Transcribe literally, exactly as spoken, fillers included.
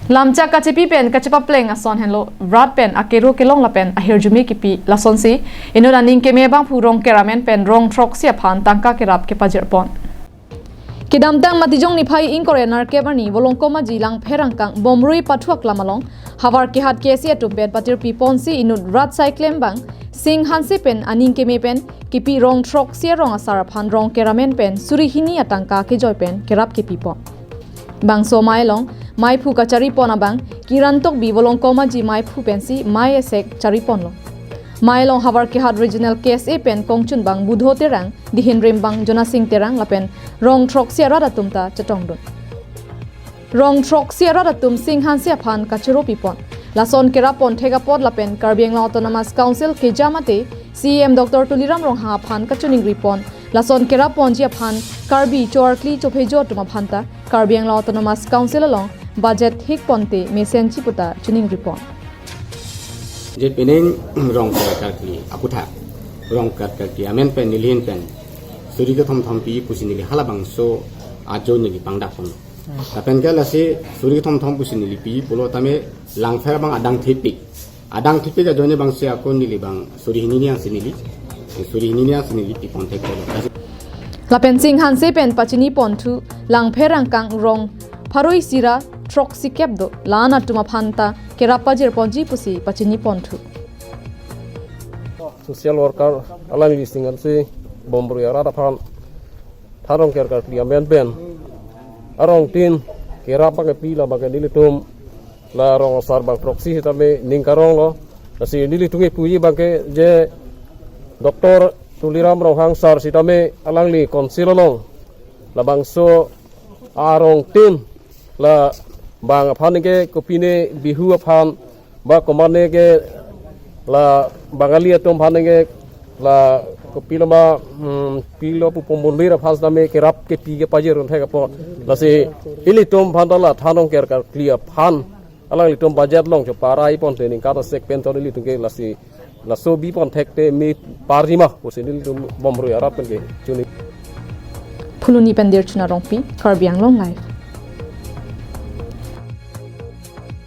Lamchak kachepi pen kachepapleng ason henlo rat pen akero kelong lapen ahirjume kipi lasonsi inut aning keme abangphu Rongker amen pen rong throksi aphan tangka kerap kepajirpon. Kedamtang Matijong niphai ingkoi ra nerkep arni Volongkom Aji Langpher Angkang Bomrui pathu aklam along Havar Kehat K S A atum pen patirpi ponsi inut rat saiklem abang Sing Hanse pen aning keme pen kipi rong throksi arong asar aphan Rongker amen pen suri hini atangka kejoi pen kerap kepipon. Bangso amei along meiphu kacharipon abang Kiran Tokbi Volongkom Aji meiphu pensi mei esek chariponlo. Amei along Havar Kehat Regional K S A pen kongchunbang Budho Terang, dihin rimbang Jonasing Terang lapen rong throksi arat atum ta chetongdun. Rong throksi arat atum Sing Hanse aphan kachoro pipon. Lason kerappon thek apot lapen Karbi Anglong Autonomous Council keja mate C E M Doctor Tuliram Ronghang aphan kachiningripon. Lason kerapponji aphan Karbi choarkli chophejo atum aphan ta Karbi Anglong Autonomous Council along budget hikponte mesenji puta chiningripon. Je penang Rongker karkli aputhak, Rongker karkli amen pen nelihin pen suri kethom thompi pusi neli halabangso ajo neli pangdakpon. Lapen ke lasi suri kethom thom pusi neli pi pulo tame Langpher abang adang thepik. Adang thepik ajoine abangsi ako neli abang suri hini niang si neli. Suri hini niang si neli pipon thek pulo. Lapen Sing Hanse pen pachiniponthu Langpher Angkang rong pharo isi ra throksi kep do. La-an atum aphan ta kerap pajirponji pusi pachiniponthu. Social worker alangli Sing Hanse Bomrui arat aphan than Rongker karkli amen pen arong tin kerap abang kepi la abang ke nelitum la rong asar abang throksi sitame ning karonglo. Lasi nelitum kepuji abang ke je Doctor Tuliram Ronghang sir sitame alangli council along labangso arong tin la bang aphan ke kopine Bihu aphan ba komane ke la Bangali atum aphan ke la kopilo ma, hmm, pilo pu pombonbir aphan sitame kerap kepi kepajirun thek apot. Lasi ilitum aphan ta la than Rongker karkli aphan alanglitum budget along choparai ponte ningkan asek pen ton ilitum ke lasi laso bipon thekte meparji ma pusi nelitum Bomrui arat pen kechini. Phuloni pen Dirchuna Rongpi, Karbi Anglong Live.